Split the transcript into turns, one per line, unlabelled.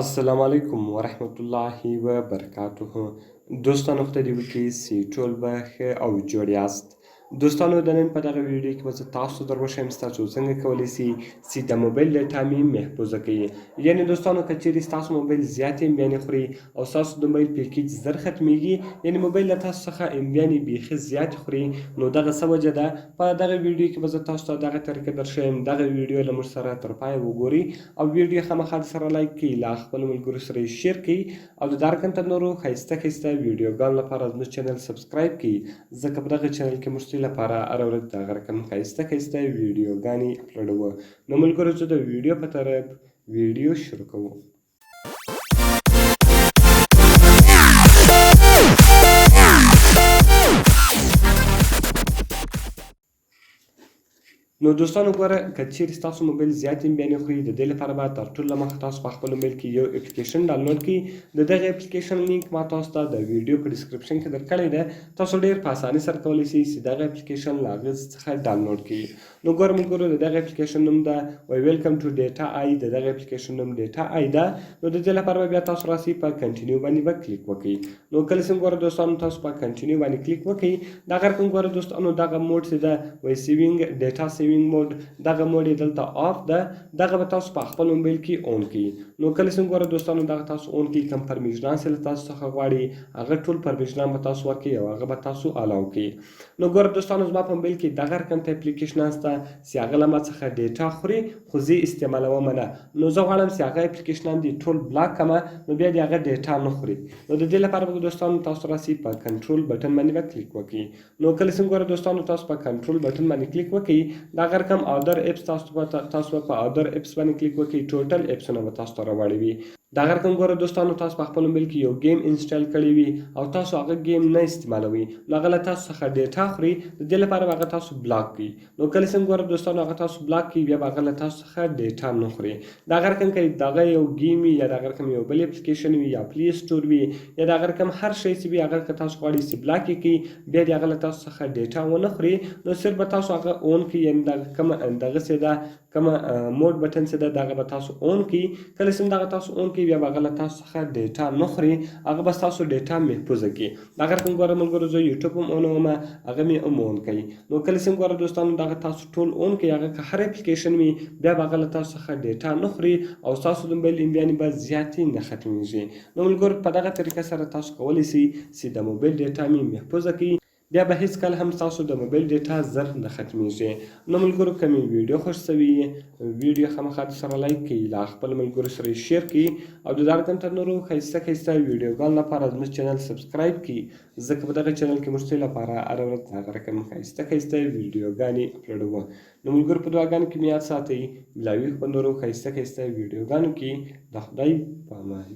السلام علیکم ورحمت الله وبرکاته دوستانو، خدای دې وکړي چې ټول به ښه او جوړ یاست. دوستانو، د نن په دغه ویډیو کې به زه تاسو در وښیم چې تاسو څنګه کولی شئ چې د موبایل ډیټا مې محفوظه کړئ. یعنې دوستانو، که چیرې ستاسو موبایل زیاتې امبیانې خوري او ستاسو د موبایل پیکیج زر ختمیږي، یعنې موبایل له تاسو څخه امبیانې بیخي زیاتې خوري، نو دغه څه وجه ده؟ په دغه ویډیو کې به زه تاسو ته دغه طریقه درښیم. دغه ویډیو له موږ سره تر پایه وګورئ او ویډیو خامخا سره لایک کړئ، له خپلو ملګرو سره یې share کړئ او د دا رقم نورو ښایسته ښایسته ویډیوګانو لپاره زموږ channel subscribe کړئ، ځکه په دغه channel کې موږ ستاسو لپاره هره ورځ دغه رقم ښایسته ښایسته ویډیوګانې اپلوډوو. نو ملګرو، زه د ویډیو په طرف ویډیو شروع کوو. نو دوستانو ګوره، که چیرې ستاسو موبایل زیات امبیانې خوري، د دې لپاره به تر ټولو مخه تاسو په خپل موبایل کې یو اپلیکیشن ډاونلوډ کړئ. د دغه اپلیکیشن لینک ما تاسو ته د ویډیو په description کې درکړی دی. تاسو ډیر په اساني سره کولی شئ چې دغه اپلیکیشن له هغه څخه ډاونلوډ کړئ. نو ګوره ملګرو، د دغه اپلیکیشن نوم ده وای Welcome to Data Eye. د دغه اپلیکیشن نوم Data Eye ده. نو د دې لپاره به بیا تاسو راسئ، په continue باندې به کلیک وکړئ. نو کله چې ګوره دوستانو تاسو په continue باندې کلیک وکړئ، دغه رقم ګوره دوستانو، دغه mode چې ده وای saving data saving mode، دغه mode یې دلته off ده. دغه به تاسو په خپل موبایل کې on کړئ. نو کله چې ګوره دوستانو دغه تاسو on کړئ، کوم permission چې له تاسو څخه غواړي، هغه ټول permission به تاسو ورکړئ او هغه به تاسو allow کړئ. نو ګوره دوستانو، زما په موبایل کې دغه رقم ته اپلیکیشن شته چې هغه له ما څخه ډیټا خوري، خو زه استعمالوم نه. نو زه غواړم چې هغه اپلیکیشنان دې ټول block کړم، نو بیا دې هغه ډیټا نه خوري. نو د دې لپاره به دوستانو تاسو راسئ، په control button باندې به کلیک وکړئ. نو کله چې ګوره دوستانو تاسو په control button باندې کلیک وکړئ، دا رقم other apps، تاسو په other apps باندې کلیک وکړئ، ټوټل اپسونه به تاسو ته راوړي. دا رقم ګوره دوستانو، تاسو په خپل موبایل کې یو game install کړی وي او تاسو هغه game نه استعمالوئ، نو هغه له تاسو څخه ډیټا خوري. د دې لپاره به هغه تاسو block کړئ. نو کله چې ګوره دوستانو هغه تاسو block کړئ، بیا به هغه له تاسو څخه ډیټا نه خوري. دا رقم که دغه یو game وي یا دغه رقم یو بل اپلیکیشن وي یا Play Store وي یا دغه رقم هر شی چې وي، هغه که تاسو غواړئ چې block یې کړئ، بیا دې هغه له تاسو څخه ډیټا ونه خوري، نو صرف به تاسو هغه on کړئ. یعنې دغه کومه دغه څه ده، کومه mode button چې ده، دغه به تاسو on کړئ. کله چې دغه تاسو on کړئ، بیا به هغه له تاسو څخه ډیټا نه خوري، هغه به ستاسو ډیټا محفوظه کړي. دغه رقم ګوره ملګرو، زه یوټیوب هم اونوم، هغه مې هم on کړي. نو کله چې ګوره دوستانو دغه تاسو ټول on کړئ، هغه که هر اپلیکیشن وي، بیا به هغه له تاسو څخه ډیټا نه خوري او ستاسو د موبایل امبیانې به زیاتې نه ختمیږي. نو ملګرو، په دغه طریقه سره تاسو کولی شئ چې د موبایل ډیټا مې محفوظه کړئ، بیا به هیڅ کله هم ستاسو د موبایل ډیټا زر نه ختمیږي. نو ملګرو، که مې ویډیو خوښ سوي، ویډیو خامخا سره لایک کړئ، له خپل ملګرو سره share کړئ او د دا رقم تر نورو ښایسته ښایسته ویډیوګانو لپاره زموږ channel subscribe کړئ، ځکه په دغه channel کې موږ ستاسو لپاره هره ورځ دغه رقم ښایسته ښایسته ویډیوګانې اپلوډوو. نو ملګرو، په دعاګانو کې مې یاد ساتئ. ملاوي په نورو ښایسته ښایسته ویډیوګانو کې. د خدای په امان.